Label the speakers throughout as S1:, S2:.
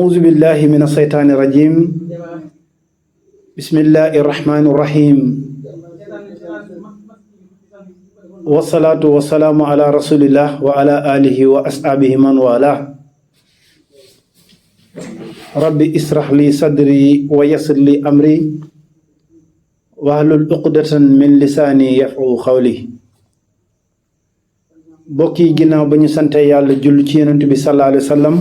S1: أعوذ بالله من الشيطان الرجيم بسم الله الرحمن الرحيم والصلاة والسلام على رسول الله وعلى آله وأصحابه من والاه ربي اسرح لي صدري ويسر لي أمري واحلل عقدة من لساني يفقهوا قولي bokki ginnaaw ba ñu sante yàlla julli ci yonent bi sallallahu alayhi wa sallam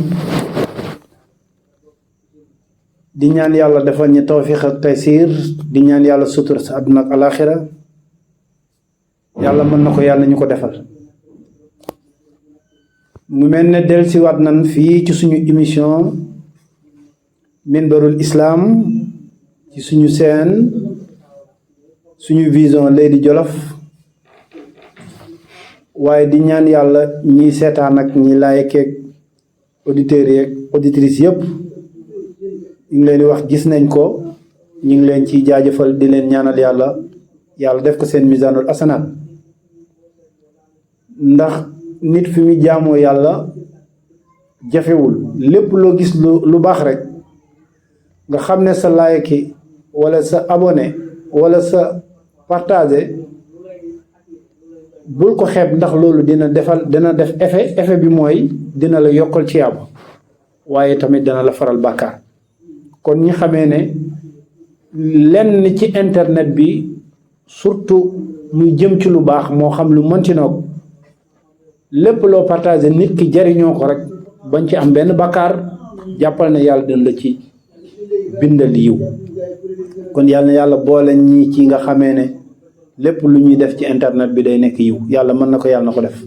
S1: di ñaan yàlla defal ñu tawfiq ak taysiir di ñaan yàlla sutura sa àdduna ak alaaxira yàlla mën na ko yàlla ñu ko defal mu mel ne dellusiwaat nan fii ci suñu émission minbarul islam ci suñu seen suñu vision Leydi Jolof waaye di ñaan yàlla ñiy seetaan ak ñi laayekeeg auditeurs yeeg auditrices yëpp ñu ngi leen di wax gis nañ ko ñu ngi leen ciy jaajëfal di leen ñaanal yàlla def ko seen misaanul asanaat ndax nit fi mu jaamoo yàlla jafewul lépp loo gis lu baax rek nga xam ne sa laayeki wala sa abonné wala sa partagé bul ko xeeb ndax loolu dina def effet bi mooy dina la yokkal ci yàlla waaye tamit dina la faral bàkkaar kon ñi xamee ne lenn ci internet bi surtout muy jëm ci lu baax moo xam lu mënti noog lépp loo partagé nit ki jariñoo ko rek bañ ci am benn bàkkaar jàppal ne yàlla dina la ci bindal yiw kon yàlla na yàlla boole ñi ci nga xamee ne lépp lu ñuy def ci internet bi day nekk yiw yàlla mën na ko yàlla na ko def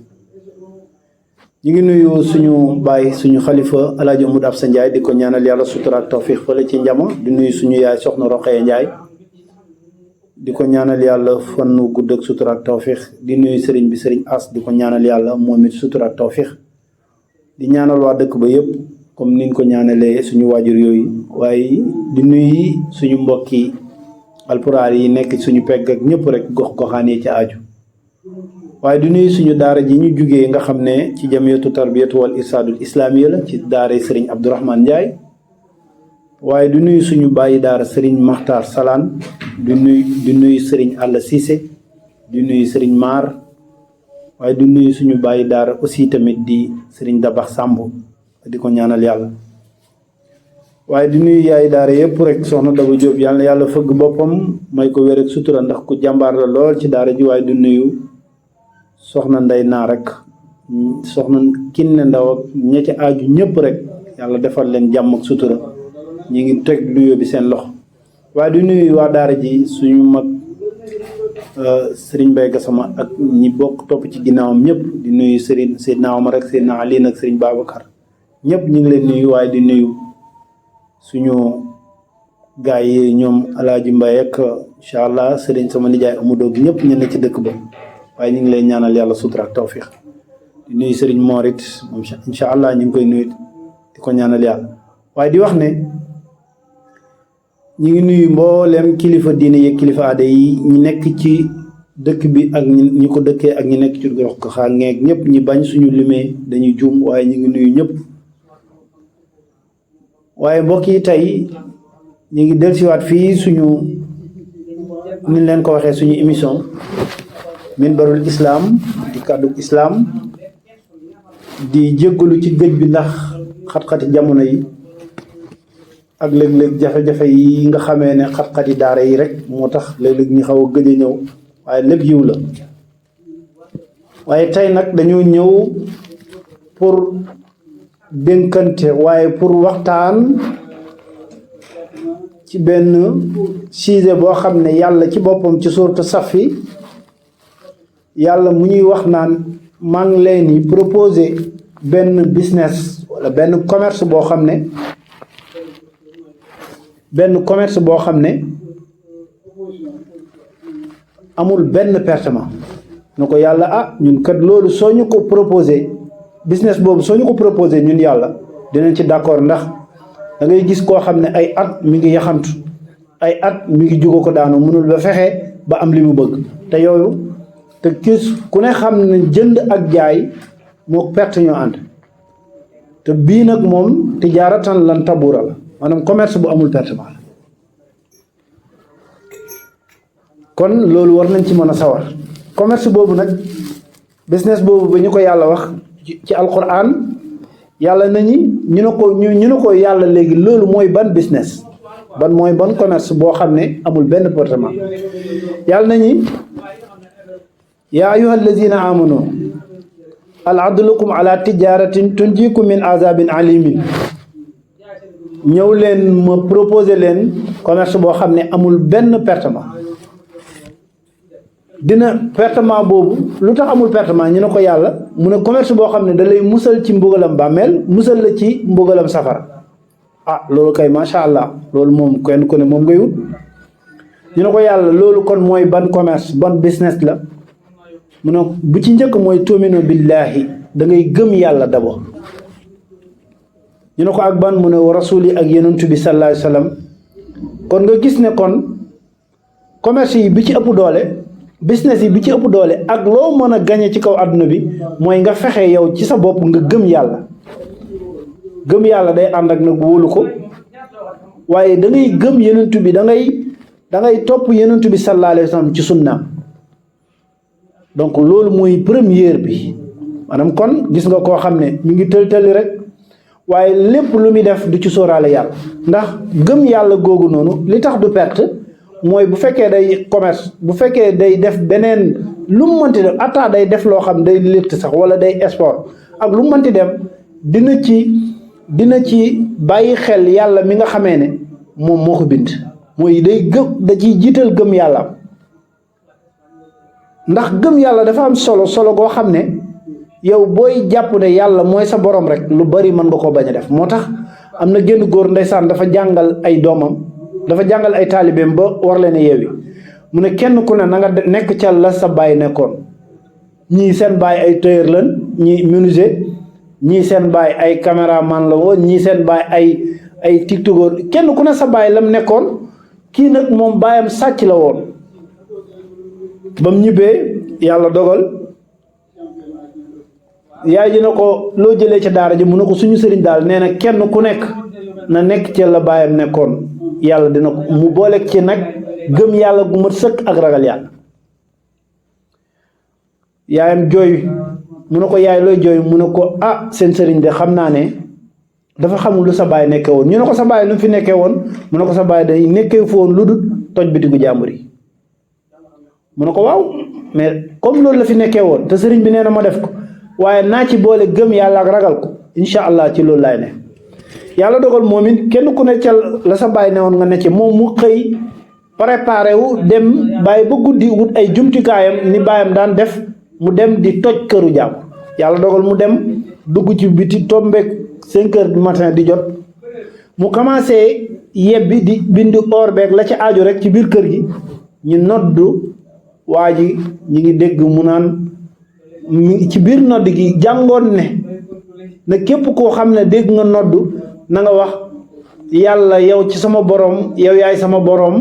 S1: ñu ngi nuyu suñu baay suñu xalifa alaaji Amadou Absa Ndiaye di ko ñaanal yàlla sutura ak tawfiq fële ci njama di nuyu suñu yaay soxna Roqaya Ndiaye di ko ñaanal yàlla fan wu gudd ak sutura ak tawfiq di nuyu sëriñ bi sëriñ As di ko ñaanal yàlla moom it sutura ak tawfiq di ñaanal waa dëkk ba yëpp comme niñ ko ñaanalee suñu waajur yooyu waaye di nuyu suñu mbokki alpulaar yi nekk suñu pegg ak ñëpp rek gox goxaan yi ci aju waaye du nuyu suñu daara ji ñu jugee nga xam ne ci jamiyatu tarbiyatu wal irsaadul islaamiya la ci daara sëriñ Abdourahmane Ndiaye waaye du nuyu suñu bàyyi daara sëriñ Maxtaar Salaan du nuyu sëriñ Alla Cissé du nuyu sëriñ Maar waaye du nuyu suñu bàyyi daara aussi tamit di sëriñ Dabax Sàmb di ko ñaanal yàlla waaye di nuyu yaay daara yëpp rek soxna Daba Jóob yàlla na yàlla fëgg boppam may ko wér ak sutura ndax ku jàmbaar la lool ci daara ji waaye du nuyu soxna Ndey Naar rek soxna Kinne Ndaw ak ña ci aaju ñëpp rek yàlla defal leen jàmm ak sutura ñi ngi teg nuyoo bi seen loxo waaye du nuyu waa daara ji suñu mag Sëriñ Mbay Gasama ak ñi bokk topp ci ginnaawam ñëpp di nuyu Sëriñ Seydina Omar ak Seydina Ali ak Sëriñ Babacar ñëpp ñu ngi leen nuyu waaye di nuyu suñu gaay yi ñoom alaaji Mbay ak incha allah sëriñ sama nijaay Amadou gi ñëpp ñu ne ci dëkk ba waaye ñu ngi lay ñaanal yàlla sutura ak tawfiq di nuyu sëriñ Morit moom incha allah ñu ngi koy nuyu di ko ñaanal yàlla waaye di wax ne ñu ngi nuyu mboolem kilifa diine yeeg kilifa aada yi ñi nekk ci dëkk bi ak ñi ko dëkkee ak ñi nekk ci gox goxaan ngeeg ñëpp ñi bañ suñu limee dañuy juum waaye ñu ngi nuyu ñëpp waaye mbokk yi tey ñu ngi dellusiwaat fii suñu ni leen ko waxee suñu émission minbarul islam di kàddu islam di jéggalu ci géej bi ndax xat-xati jamono yi ak léeg-léeg jafe-jafe yi nga xamee ne xat-xati daara yi rek moo tax léeg-léeg ñu xaw a gëj a ñëw waaye lépp yiw la waaye tey nag dañoo ñëw pour dénkante waaye pour waxtaan ci benn sujet boo xam ne yàlla ci boppam ci suuratu Safi yàlla mu ñuy wax naan maa ngi leen di proposer benn business wala benn commerce boo xam ne amul benn pertement na ko yàlla ñun kat loolu soo ñu ko proposer business boobu soo ñu ko proposé ñun yàlla dinañ ci d'accord ndax da ngay gis koo xam ne ay at mi ngi yaxantu ay at mi ngi jóge ko daanu mënul ba fexe ba am li mu bëgg te yooyu te gis ku ne xam ne jënd ak jaay moo perte ñoo ànd te bii nag moom tijaaratan lan tabura la maanaam commerce bu amul pertement la kon loolu war nañ ci mën a sawar commerce boobu nag business boobu ba ñu ko yàlla wax ci alquran yàlla nañu ñu ne ko yàlla léegi loolu mooy ban business mooy ban commerce boo xam ne amul benn pertement yàlla nañu yaa ayyuha allazina amanu al adlukum ala tijaratin tunjikum min azabin alimin ñëw leen ma proposé leen commerce boo xam ne amul benn pertement dina pertement boobu lu tax amul pertement ñu ne ko yàlla mu ne commerce boo xam ne da lay musal ci mbugalam bàmmeel musal la ci mbugalam safara loolu kay macha allah loolu moom kenn ku ne moom ngay wut ñu ne ko yàlla loolu kon mooy ban commerce ban business la mu ne bu ci njëkk mooy tuuminu billahi da ngay gëm yàlla d'abord ñu ne ko ak ban mu ne wa rasuli ak yonent bi sallallahu alayhi wasallam kon nga gis ne kon commerce yi bi ci ëpp doole business yi bi ci ëpp doole ak loo mën a gañe ci kaw àdduna bi mooy nga fexe yow ci sa bopp nga gëm yàlla day ànd ak nag wóolu ko waaye da ngay gëm yonent bi da ngay topp yonent bi sallallahu alayhi wasallam ci sunnaam donc loolu mooy première bi maanaam kon gis nga koo xam ne mi ngi tël-tëli rek waaye lépp lu muy def du ci sóoraale yàlla ndax gëm yàlla googu noonu li tax du perte mooy bu fekkee day commerce bu fekkee day def beneen lu mu mënti def atta day def loo xam day létt sax wala day sport ak lu mu mënti dem dina ci bàyyi xel yàlla mi nga xamee ne moom moo ko bind mooy day da ciy jiital gëm yàlla ndax gëm yàlla dafa am solo goo xam ne yow booy jàpp ne yàlla mooy sa borom rek lu bari mën nga koo bañ a def moo tax am na génn góor ndeysaan dafa jàngal ay doomam dafa jàngal ay taalibeem ba war leen a yeewi mu ne kenn ku ne na nga nekk ca la sa baay nekkoon ñii seen baay ay tailleur lan ñii menuisier ñii seen baay ay caméraman la woon ñii seen baay ay tiktokeur kenn ku ne sa baay lam nekkoon kii nag moom baayam sàcc la woon ba mu ñibbee yàlla dogal yaay ji na ko loo jëlee ca daara ji mu ne ko suñu sëriñ daal nee na kenn ku nekk na nekk ci la baayam nekkoon yàlla dina ko mu booleeg ci nag gëm yàlla gu mat sëkk ak ragal yàlla yaayam jooy mu ne ko yaay looy jooy mu ne ko seen sëriñ de xam naa ne dafa xamul lu sa baay nekkee woon ñu ne ko sa baay lu mu fi nekkee woon mu ne ko sa baay day nekkee foon lu dul toj bitigu jàmbur yi mu ne ko waaw mais comme loolu la fi nekkee woon te sëriñ bi nee na ma def ko waaye naa ci boole gëm yàlla ak ragal ko incha allah ci loolu laay ne yàlla dogal moom it kenn ku ne ca la sa baay ne woon nga ne ci moom mu xëy préparé wu dem bàyyi ba guddi wut ay jumtukaayam ni baayam daan def mu dem di toj këru jàmm yàlla dogal mu dem dugg ci biti tombeek 5 heures du matin di jot mu commencé yebbi di bind or beeg la ci aajo rek ci biir kër gi ñu noddu waa ji ñi ngi dégg mu naan ci biir nodd gi jàngoon ne képp koo xam ne dégg nga noddu na nga wax yàlla yow ci sama borom yow yaay sama borom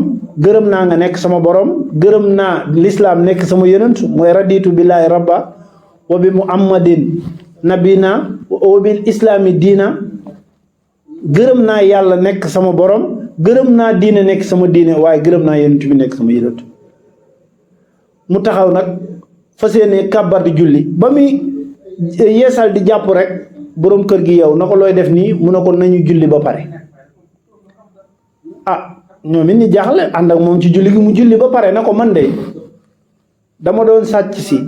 S1: gërëm naa nga nekk sama borom gërëm naa lislaam nekk sama yonent mooy raditu billahi rabba wa bi muhammadin nabina wa bil islaami diina gërëm naa yàlla nekk sama borom gërëm naa diine nekk sama diine waaye gërëm naa yonent bi nekk sama yonent mu taxaw nag fas yéene kàbbar di julli ba muy yeesal di jàpp rek boroom kër gi yow na ko looy def nii mu ne ko nañu julli ba pare ñoom it ñu jaaxle ànd ak moom ci julli gi mu julli ba pare na ko man de dama doon sàcc si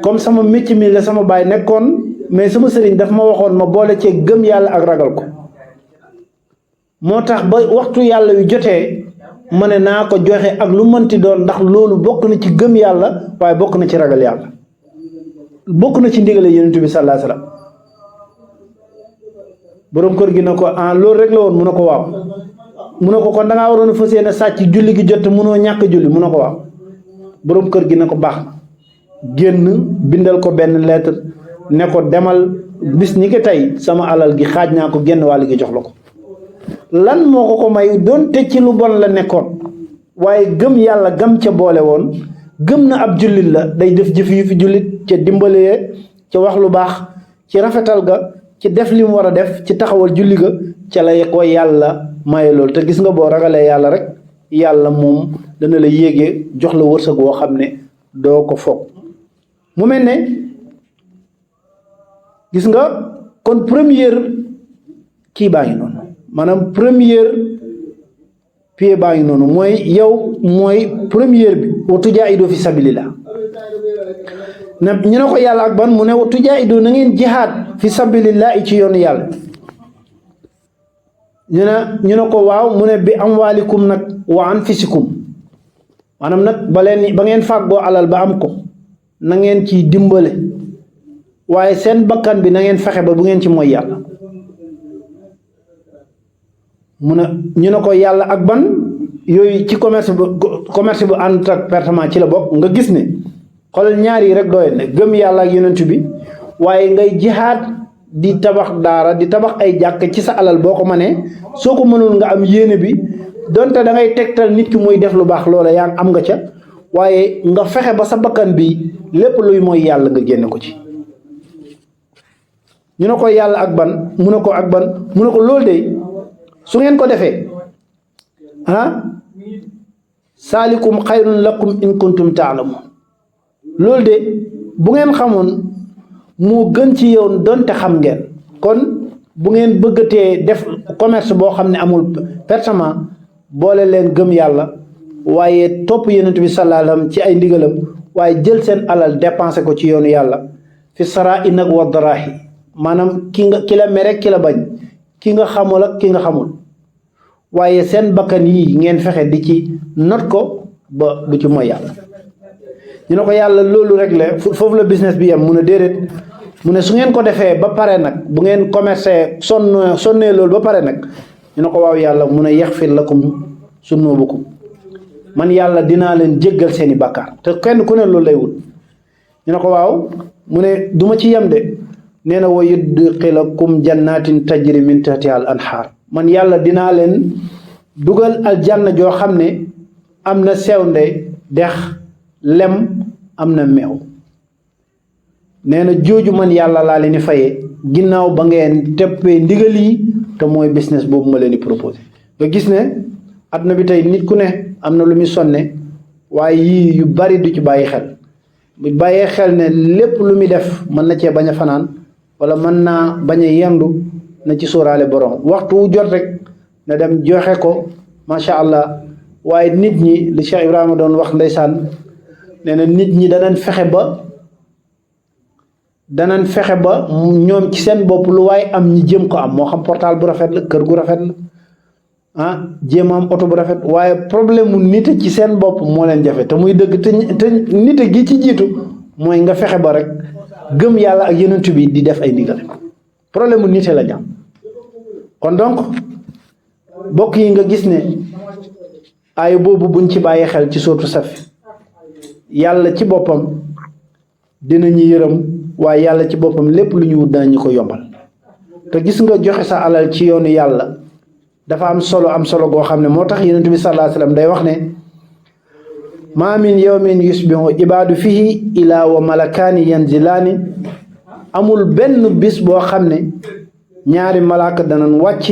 S1: comme sama métier mi la sama baay nekkoon mais sama sëriñ daf ma waxoon ma boole cee gëm yàlla ak ragal ko moo tax ba waxtu yàlla yu jotee ma ne naa ko joxe ak lu mënti doon ndax loolu bokk na ci gëm yàlla waaye bokk na ci ragal yàlla bokk na ci ndigale yonent bi sallallahu alayhi wasallam boroom kër gi na ko loolu rek la woon mu ne ko waaw mu ne ko kon dangaa waroon a fas yéene sàcc julli gi jot munoo ñàkk julli mu ne ko waaw boroom kër gi na ko baax génn bindal ko benn lettre ne ko demal bis ni ki tey sama alal gi xaaj naa ko génn wàll gi jox la ko lan moo ko may doonte ci lu bon la nekkoon waaye gëm yàlla gam ca boole woon gëm na ab jullit la day def jëf yu fi jullit ca dimbalee ca wax lu baax ci rafetal ga ci def li mu war a def ci taxawal julli ga ca la ko yàlla maye loolu te gis nga boo ragalee yàlla rek yàlla moom dana la yéegee jox la wërsëg woo xam ne doo ko foog mu mel ne gis nga kon première kii baa ngi noonu maanaam première pied baa ngi noonu mooy yow mooy première bi wa tujaahidu fi sabilillah ne ñu ne ko yàlla ak ban mu ne wa tujaahidu na ngeen jihaad fi sabilillah ci yoonu yàlla ñu ne ko waaw mu ne bi amwaalikum nag wa anfusikum maanaam nag ba ngeen fàggoo alal ba am ko na ngeen ciy dimbale waaye seen bakkan bi na ngeen fexe ba bu ngeen ci mooy yàlla mu ne ñu ne ko yàlla ak ban yooyu ci commerce bu ànd ak pertement ci la bokk nga gis ne xoolal ñaar yi rek doy na gëm yàlla ak yonent bi waaye ngay jihaad di tabax daara di tabax ay jàkk ci sa alal boo ko mënee soo ko mënul nga am yéene bi donte da ngay tegtal nit ki muy def lu baax loola yaa am nga ca waaye nga fexe ba sa bakkan bi lépp luy mooy yàlla nga génne ko ci ñu ne ko yàlla ak ban mu ne ko ak ban mu ne ko loolu de su ngeen ko defee saalikum xayrun lakum in kuntum taalamun loolu de bu ngeen xamoon moo gën ci yow donte xam ngeen kon bu ngeen bëggatee def commerce boo xam ne amul pertement boole leen gëm yàlla waaye topp yonent bi sallallahu alayhi wasallam ci ay ndigalam waaye jël seen alal dépensé ko ci yoonu yàlla fi saraa i nag wa daraahi maanaam ki la mere ki la bañ ki nga xamul ak ki nga xamul waaye seen bakkan yii ngeen fexe di ci not ko ba du ci mooy yàlla ñu ne ko yàlla loolu rek la foofu la business bi yem mu ne déedéet mu ne su ngeen ko defee ba pare nag bu ngeen commercé sonnee loolu ba pare nag ñu ne ko waaw yàlla mu ne yaxfir lakum sunuubukum man yàlla dinaa leen jéggal seeni bàkkaar te kenn ku ne loolu lay wut ñu ne ko waaw mu ne duma ci yem de nee na wa yudxilakum jannatin tajri min tahtiha al anhaar man yàlla dinaa leen dugal aljanna joo xam ne am na sewnde dex lem am na meew nee na jooju man yàlla laa leen di fayee ginnaaw ba ngeen teppee ndigal yi te mooy business boobu ma leen di proposé nga gis ne àdduna bi tey nit ku ne am na lu muy sonne waaye yii yu bari du ci bàyyi xel bu bàyyee xel ne lépp lu muy def mën na cee bañ a fanaan wala mën naa bañ a yendu na ci sóoraale borom waxtu wu jot rek na dem joxe ko macha allah waaye nit ñi li Cheikh Ibrahima doon wax ndeysaan nee na nit ñi danañ fexe ba ñoom ci seen bopp lu waaye am ñi jëm ko am moo xam portable bu rafet la kër gu rafet la jéem am oto bu rafet waaye problème mu nit ci seen bopp moo leen jafe te muy dëgg te nit gi ci jiitu mooy nga fexe ba rek gëm yàlla ak yonent bi di def ay ndigal problème mu nit la ñu am kon donc bokk yi nga gis ne aaya boobu buñ ci bàyyi xel ci sootu Safi yàlla ci boppam dinañu yërëm waaye yàlla ci boppam lépp lu ñu wut danañu ko yombal te gis nga joxe sa alal ci yoonu yàlla dafa am solo goo xam ne moo tax yonent bi sallallahu alayhi wasallam day wax ne maa min yawmin yusbihu ibaadu fihi ilaa wa malakaani yanzilaani amul benn bis boo xam ne ñaari malaaka danañ wàcc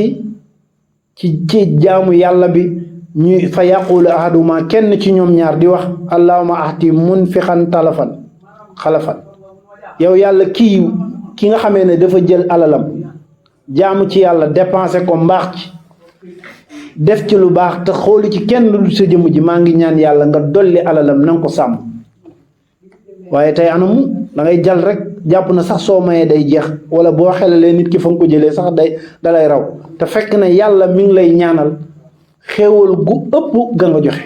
S1: ci jaamu yàlla bi ñu fa yaqulu ahaduma kenn ci ñoom ñaar di wax allahumma ahti munfiqan xalafan yow yàlla ki nga xamee ne dafa jël alalam jaamu ci yàlla dépensé ko mbaax ci def ci lu baax te xooli ci kenn lu sa jëmm ji maa ngi ñaan yàlla nga dolli alalam na nga ko sàmm waaye tey anamu da ngay jal rek jàpp na sax soo mayee day jeex wala boo xelalee nit ki fa nga ko jëlee sax dalay raw te fekk na yàlla mi ngi lay ñaanal xéewal gu ëpp ga nga joxe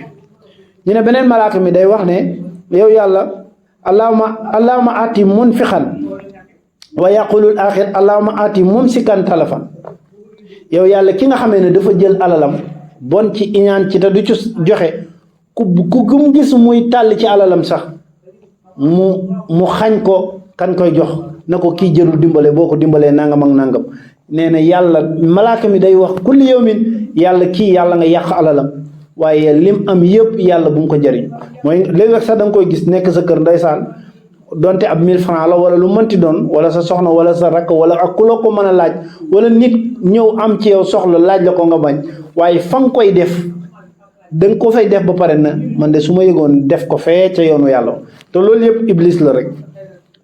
S1: ñu ne beneen malaaka mi day wax ne yow yàlla allahumma ati munfiqan wa yaqulul axir allahumma ati mumsikan talafan yow yàlla ki nga xamee ne dafa jël alalam bon ci iñaan ci te du ci joxe ku gum gis muy tàll ci alalam sax mu xañ ko kan koy jox na ko kii jërul dimbale boo ko dimbalee nangam ak nangam nee na yàlla malaaka mi day wax kulli yawmin yàlla kii yàlla nga yàq alalam waaye lim am yëpp yàlla bu mu ko jëriñ mooy léeg-léeg sax da nga koy gis nekk sa kër ndeysaan donte ab 1000 francs la wala lu mënti doon wala sa soxna wala sa rakk wala ak ku la ko mën a laaj wala nit ñëw am ci yow soxla laaj la ko nga bañ waaye fa nga koy def da nga ko fay def ba pare na man de su ma yëgoon def ko fee ca yoonu yàlla te loolu yëpp iblis la rek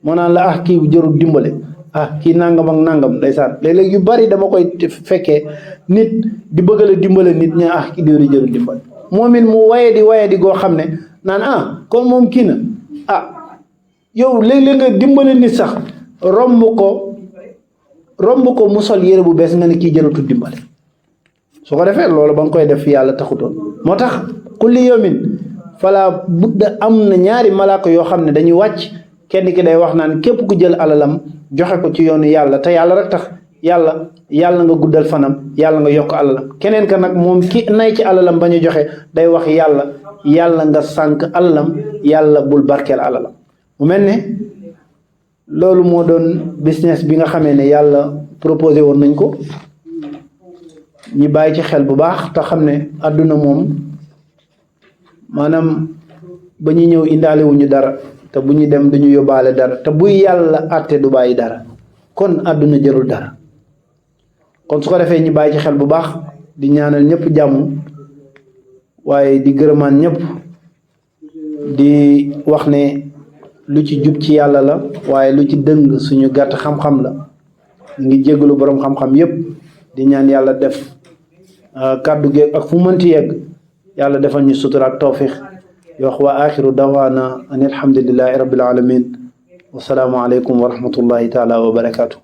S1: moo naan la ah kii jërul dimbale ah kii nangam ak nangam ndeysaan léeg-léeg yu bari dama koy fekkee nit di bëgg la dimbale nit ña ah kii diwri jërul dimbale moom it mu waye di goo xam ne naan ah comme moom kii na ah yow léeg-léeg nga dimbale nit sax romb ko mu sol yére bu bees nga ne kii jërutul dimbale su ko defee loolu ba nga koy def yàlla taxutoon moo tax kulli yawmin fala budda am na ñaari malaaka yoo xam ne dañuy wàcc kenn ki day wax naan képp ku jël alalam joxe ko ci yoonu yàlla te yàlla rek tax yàlla nga guddal fanam yàlla nga yokk alalam keneen ka nag moom ki nay ci alalam bañ a joxe day wax yàlla nga sànk alalam yàlla bul barkeel alalam mu mel ne loolu moo doon business bi nga xamee ne yàlla proposé woon nañ ko ñi bàyyi ci xel bu baax te xam ne àdduna moom maanaam ba ñu ñëw indaale wuñu dara te bu ñu dem duñu yóbbaale dara te buy yàlla àtte du bàyyi dara kon àdduna jërul dara kon su ko defee ñi bàyyi ci xel bu baax di ñaanal ñëpp jàmm waaye di gërëmaan ñëpp di wax ne lu ci jub ci yàlla la waaye lu ci dëng suñu gàtt xam-xam la ngi jégalu boroom xam-xam yëpp di ñaan yàlla def kàddu gi ak fu mënti yegg yàlla defal ñu sutura ak tawfiq wax wa axiru dawaana an alhamdulillahi rabbil alamin wasalaamu aleykum wa rahmatullahi taala wa barakatuh